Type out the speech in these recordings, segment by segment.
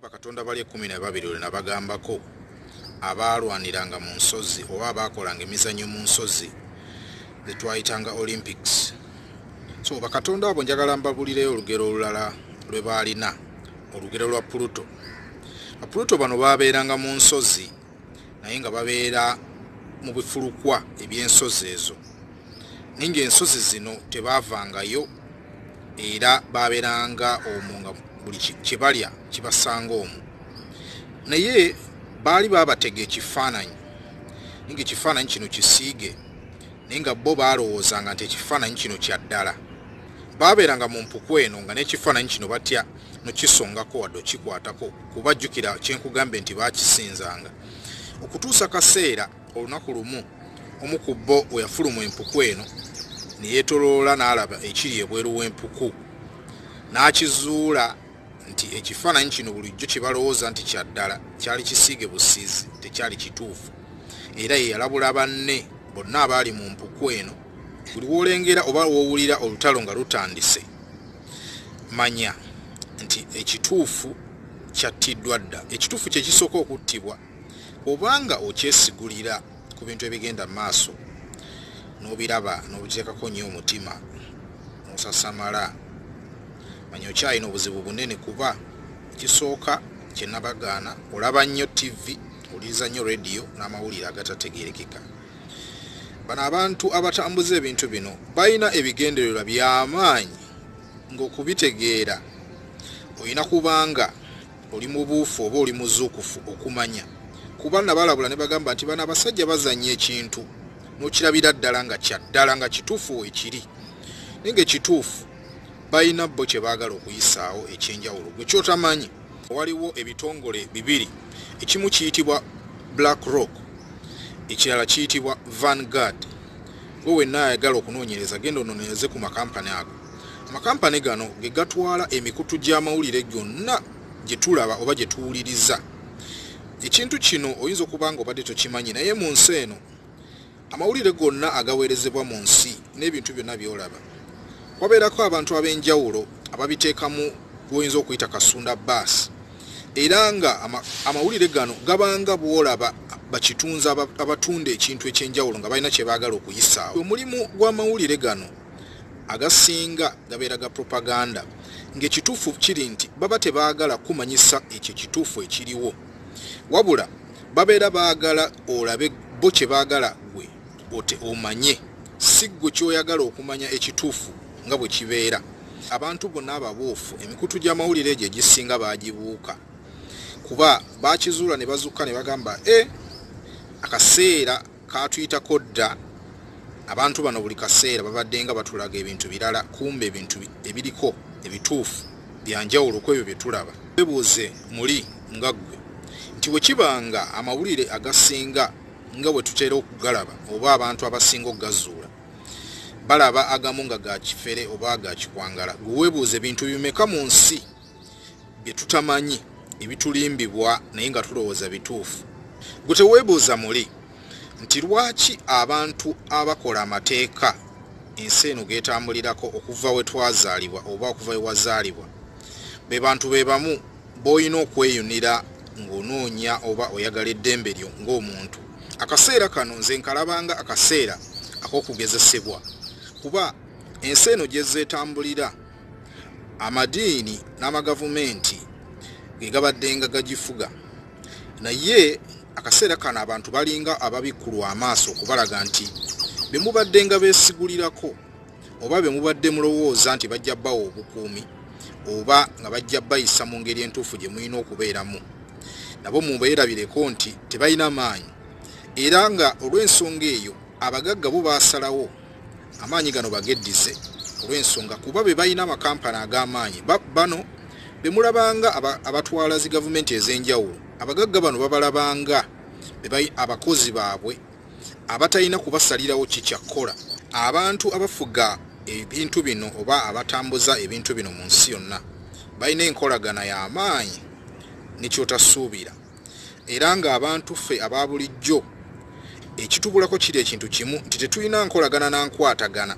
Bakatonda bali 12 lwe nabagambako abaalwaniranga mu nsozi oba abaakolanga emizannyo mu nsozi ze twayitanga Olympics. So bakatonda abo njagala mbabulireyo olugero olulala lwe baalina, olugero lwa Pluto. Pluto bano baabeeranga mu nsozi naye nga babeera mu bifulukwa eby'ensozi ezo, naye ng'ensozi zino tebaavangayo era baabeeranga omwo nga buli kye balya kibasanga omwo. Naye baali baabatega ekifaananyi, naye ng'ekifaananyi kino kisiige, naye nga bo baalowoozanga nti ekifaananyi kino kya ddala. Baabeeranga mu mpuku eno nga n'ekifaananyi kino batya nokisongako wadde okikwatako, kubajjukira kyenkugambe nti baakisinzanga. Okutuusa kaseera olunaku lumu omu ku bo we yafuluma empuku eno ne yeetoloola n'alaba ekiri ebweru w'empuku, n'akizuula nti ekifaananyi kino bulijjo kye balowooza nti kya ddala kyali kisiige busiizi, tekyali kituufu. Era ye yalabula banne bonna abaali mu mpuku eno, buli w'olengera oba w'owulira olutalo nga lutandise, manya nti ekituufu kyattiddwa dda. Ekituufu kye kisooka okuttibwa, obanga okyesigulira ku bintu ebigenda mu maaso n'obiraba n'obiteekako nnyo omutima n'osasamala, manya okyalina obuzibu bunene. Kuba ekisooka kye nabagaana, olaba nnyo TV, owuliriza nnyo rediyo n'amawulire agatategeerekeka. Bano abantu abatambuza ebintu bino balina ebigendererwa by'amaanyi ng'okubitegeera olina kubanga oli mubuufu oba oli muzuukufu okumanya. Kuba nabalabula ne bagamba nti bano abasajja bazannya ekintu n'okirabira ddala nga kya ddala nga kituufu ekiri, naye ng'ekituufu balina bo kye baagala okuyisaawo ekyenjawulo gwe kyotamanyi. Waliwo ebitongole bibiri, ekimu kiyitibwa Black Rock, ekirala kiyitibwa Vanguard. Gwe wenna ayagala okunoonyereza genda onoonyereze ku makampani ago. Amakampani gano ge gatwala emikutu gy'amawulire gyonna gye tulaba oba gye tuwuliriza. Ekintu kino oyinza okuba nga obadde tokimanyi, naye mu nsi eno amawulire gonna agaweerezebwa mu nsi n'ebintu byonna by'olaba, wabeerako abantu ab'enjawulo ababiteekamu gwoyinza okuyita kasunda baasi. Era nga amawulire gano gabanga bw'olaba bakitunza abatunda ekintu ekyenjawulo nga balina kye baagala okuyisaawo. Omulimu gw'amawulire gano agasinga gabeera ga propaganda, ng'ekituufu kiri nti baba tebaagala kumanyisa ekyo ekituufu ekiriwo, wabula babeera baagala olabe bo kye baagala gwe ote omanye, si ggwe ky'oyagala okumanya ekituufu nga bwe kibeera. Abantu bonna ababuufu emikutu gy'amawulire egyo egisinga baagibuuka, kuba baakizuula ne bazuuka ne bagamba akaseera kaatuyitako dda, abantu bano buli kaseera babadde nga batulaga ebintu birala, kumbe ebintu ebiriko ebituufu byanjawulo ku ebyo bye tulaba. Weebuuze muli nga ggwe nti bwe kibanga amawulire agasinga nga bwe tutera okugalaba oba abantu abasinga okugazuula balaba agamu nga ga kifere oba ga kikwangala, gwe weebuuze ebintu bimeka mu nsi bye tutamanyi ebitulimbibwa naye nga tulowooza bituufu. Gwe teweebuuza muli nti lwaki abantu abakola amateeka ensi eno geetambulirako okuva we twazaalibwa oba okuva we wazaalibwa be bantu be bamu b'olina okweyunira ng'onoonya oba oyagala eddembe lyo ng'omuntu. Akaseera kano nze nkalabanga akaseera ak'okugezesebwa, kuba ensi eno gye zeetambulira amadiini n'amagavumenti ge gabaddenga gagifuga, naye akaseera kano abantu balinga ababikkulwa amaaso okubalaga nti be mubaddenga beesigulirako oba be mubadde mulowooza nti bajja bbawa obukuumi oba nga bajja bayisa mu ngeri entuufu gye mulina okubeeramu, nabo mubeerabireko nti tebalina maanyi. Era nga olw'ensonga eyo abagagga bo baasalawo amaanyi gano bageddize olw'ensonga kuba be balina amakampani ag'amaanyi. Bano be mulabanga abatwala zi gavumenti ez'enjawulo, abagagga bano babalabanga abakozi baabwe abatalina kubasalirawo kikyakola. Abantu abafuga ebintu bino oba abatambuza ebintu bino mu nsi yonna balina enkolagana y'amaanyi ne ky'otasuubira. Era ng'abantu ffe aba bulijjo ekitubulako kiri ekintu kimu nti tetulina nkolagana na nkwatagana,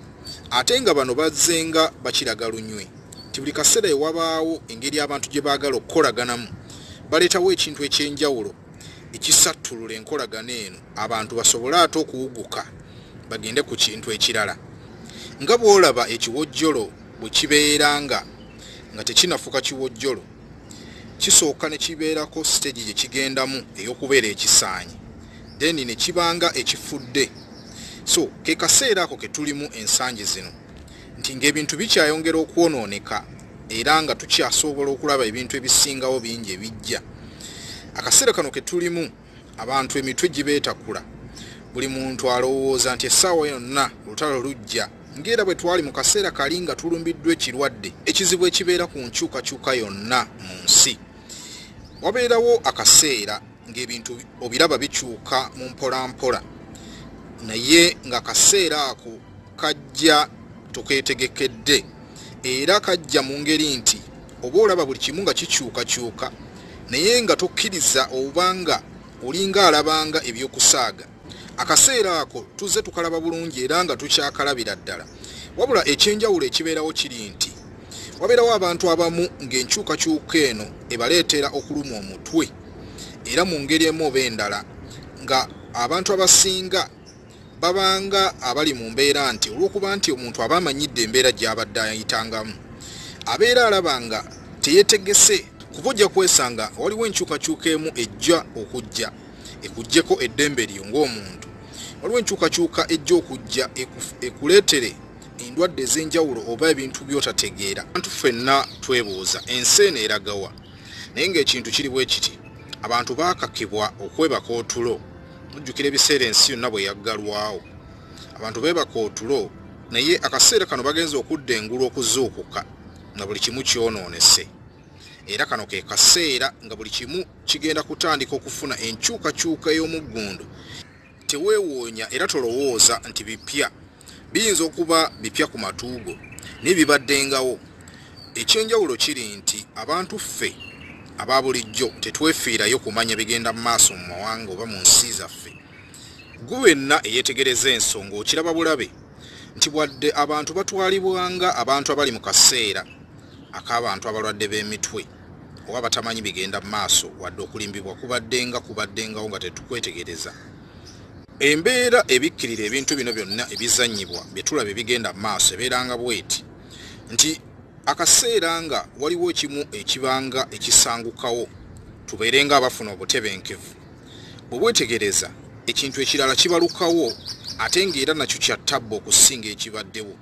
ate nga bano bazzenga bakiraga lunywe nti buli kaseera ewabaawo engeri abantu gye baagala okukolaganamu Baleetawo ekintu eky'enjawulo ekisattulula enkolagana eno, abantu basobole ate okuwuguka bagende ku kintu ekirala. Nga bw'olaba ekiwojjolo bwe kibeera nga nga tekinafuuka kiwojjolo, kisooka ne kibeerako siteegi gye kigendamu ey'okubeera ekisaanyi, then ne kibanga ekifudde. So ke kaseera ako ke tulimu ensangi zino, nti ng'ebintu bikyayongera okwonooneka era nga tukyasobola okulaba ebintu ebisingawo bingi ebijja. Akaseera kano ke tulimu, abantu emitwe gibeetakula, buli muntu alowooza nti essaawa yonna olutalo lujja, ng'era bwe twali mu kaseera kali nga tulumbiddwa ekirwadde. Ekizibu ekibeera ku nkyukakyuka yonna mu nsi, wabeerawo akaseera ng'ebintu obiraba bikyuka mu mpolampola, naye ng'akaseera ako kajja tokeetegekedde, era kajja mu ngeri nti oba olaba buli kimu nga kikyukakyuka, naye nga tokkiriza oba nga olinga alabanga ebyokusaaga. Akaseera ako tuzze tukalaba bulungi era nga tukyakalabira ddala. Wabula ekyenjawulo ekibeerawo kiri nti wabeerawo abantu abamu ng'enkyukakyuka eno ebaleetera okulumwa omutwe, era mu ngeri emu oba endala nga abantu abasinga babanga abali mu mbeera nti olw'okuba nti omuntu aba amanyidde embeera gy'abadde ayitangamu, abeera alaba nga teyeetegese, kuba ojja kwesanga waliwo enkyukakyuka emu ejja okujja ekuggyeko eddembe lyo ng'omuntu. Waliwo enkyukakyuka ejja okujja ekuleetere endwadde ez'enjawulo oba ebintu by'otategeera. Abantu ffenna twebuuza ensi eno eragawa, naye ng'ekintu kiri bwe kiti: abantu baakakibwa okwebaka otulo. Mujjukira ebiseera ensi yonna bwe yaggalwawo, abantu beebaka otulo, naye akaseera kano bagenze okudda engulu okuzuukuka nga buli kimu kyonoonese. Era kano ke kaseera nga buli kimu kigenda kutandika okufuna enkyukakyuka ey'omuggundu. Teweewuunya era tolowooza nti bipya. Biyinza okuba bipya ku matu go, naye bibaddengawo. Ekyenjawulo kiri nti abantu ffe aba bulijjo tetwefiirayo kumanya bigenda mu maaso mu mawanga oba mu nsi zaffe. Ggwe wenna eyeetegereza ensonga okiraba bulabe nti wadde abantu batwalibwanga abantu abali mu kaseera ak'abantu abalwadde b'emitwe oba batamanyi bigenda mu maaso, wadde okulimbibwa kubaddenga kubaddengawo nga tetukwetegereza. Embeera ebikkirira ebintu bino byonna ebizannyibwa bye tulaba ebigenda mu maaso ebeeranga bweti nti akaseera nga waliwo ekimu ekibanga ekisangukawo, tubeere nga abafuna obutebenkevu, bwe weetegereza ekintu ekirala kibalukawo ate ng'era nakyo kya ttabbu okusinga ekibaddewo.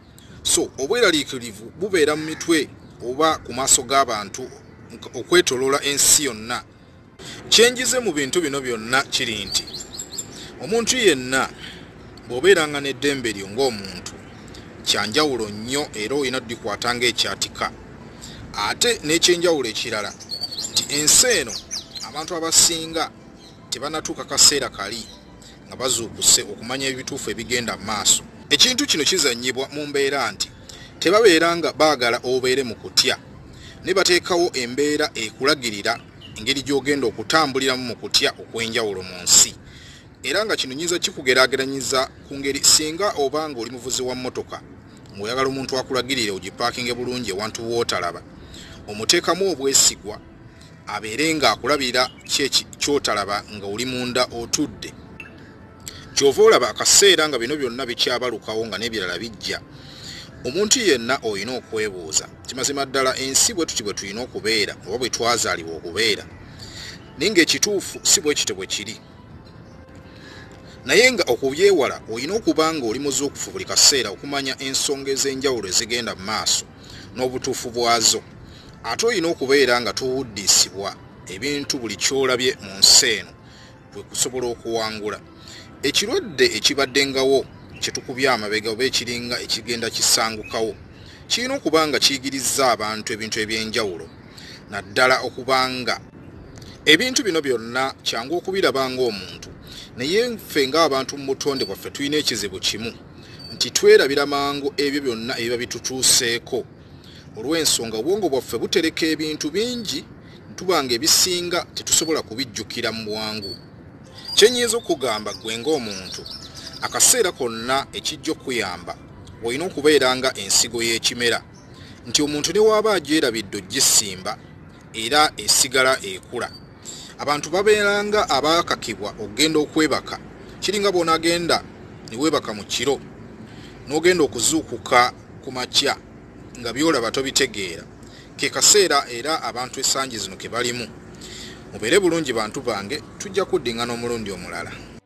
So obweraliikirivu bubeera mu mitwe oba ku maaso g'abantu okwetoloola ensi yonna. Kyenjize mu bintu bino byonna kiri nti omuntu yenna bw'obeeranga n'eddembe lyo ng'omuntu, kyanjawulo nnyo era olina ddikwata ng'ekyatika. Ate n'ekyenjawulo ekirala nti ensi eno abantu abasinga tebanatuuka kaseera kali nga bazuukuse okumanya ebituufu ebigenda mu maaso. Ekintu kino kizannyibwa mu mbeera nti tebabeera nga baagala obeere mu kutya, ne bateekawo embeera ekulagirira engeri gy'ogenda okutambuliramu mu kutya okw'enjawulo mu nsi. Era nga kino nnyinza kikugeraageranyiza ku ngeri singa oba ng'oli muvuzi wa mmotoka ng'oyagala omuntu akulagirire ogipaakinge bulungi ewantu w'otalaba, omuteekamu obwesigwa abeere ng'akulabira ky'otalaba nga oli munda otudde. Ky'ova olaba akaseera nga bino byonna bikyabalukawo nga n'ebirala bijja, omuntu yenna olina okwebuuza nti mazima ddala ensi bwe tuti bwe tulina okubeera oba bwe twazaalibwa okubeera, naye ng'ekituufu si bwe kityo bwe kiri. Naye nga okubyewala olina okuba ng'oli muzuukufu buli kaseera okumanya ensonga ez'enjawulo ezigenda mu maaso n'obutuufu bwazo. Ate olina okubeera nga tuwuddiisibwa ebintu buli ky'olabye mu nsi eno kwe kusobola okuwangula ekirwadde ekibaddengawo kye tukubye amabega oba ekiringa ekigenda kisangukawo. Kirina okuba nga kiyigirizza abantu ebintu eby'enjawulo, naddala okuba nga ebintu bino byonna kyangu okubiraba ng'omuntu, naye ffe ng'abantu mu butonde bwaffe tulina ekizibu kimu nti twerabira mangu ebyo byonna ebiba bitutuuseeko, olw'ensonga obwongo bwaffe butereka ebintu bingi, tubanga ebisinga tetusobola kubijjukira mu bwangu. Kye nnyinza okukugamba ggwe ng'omuntu, akaseera konna ekijja okukuyamba olina okubeera nga ensigo y'ekimera, nti omuntu ne waaba agyerabidde ogisimba era esigala ekula. Abantu babeeranga abaakakibwa okugenda okwebaka. Kiringa bw'onaagenda ne weebaka mu kiro n'ogenda okuzuukuka ku makya nga by'olaba tobitegeera. Ke kaseera era abantu esangi zino ke balimu. Mubeere bulungi bantu bange, tujja kuddingana omulundi omulala.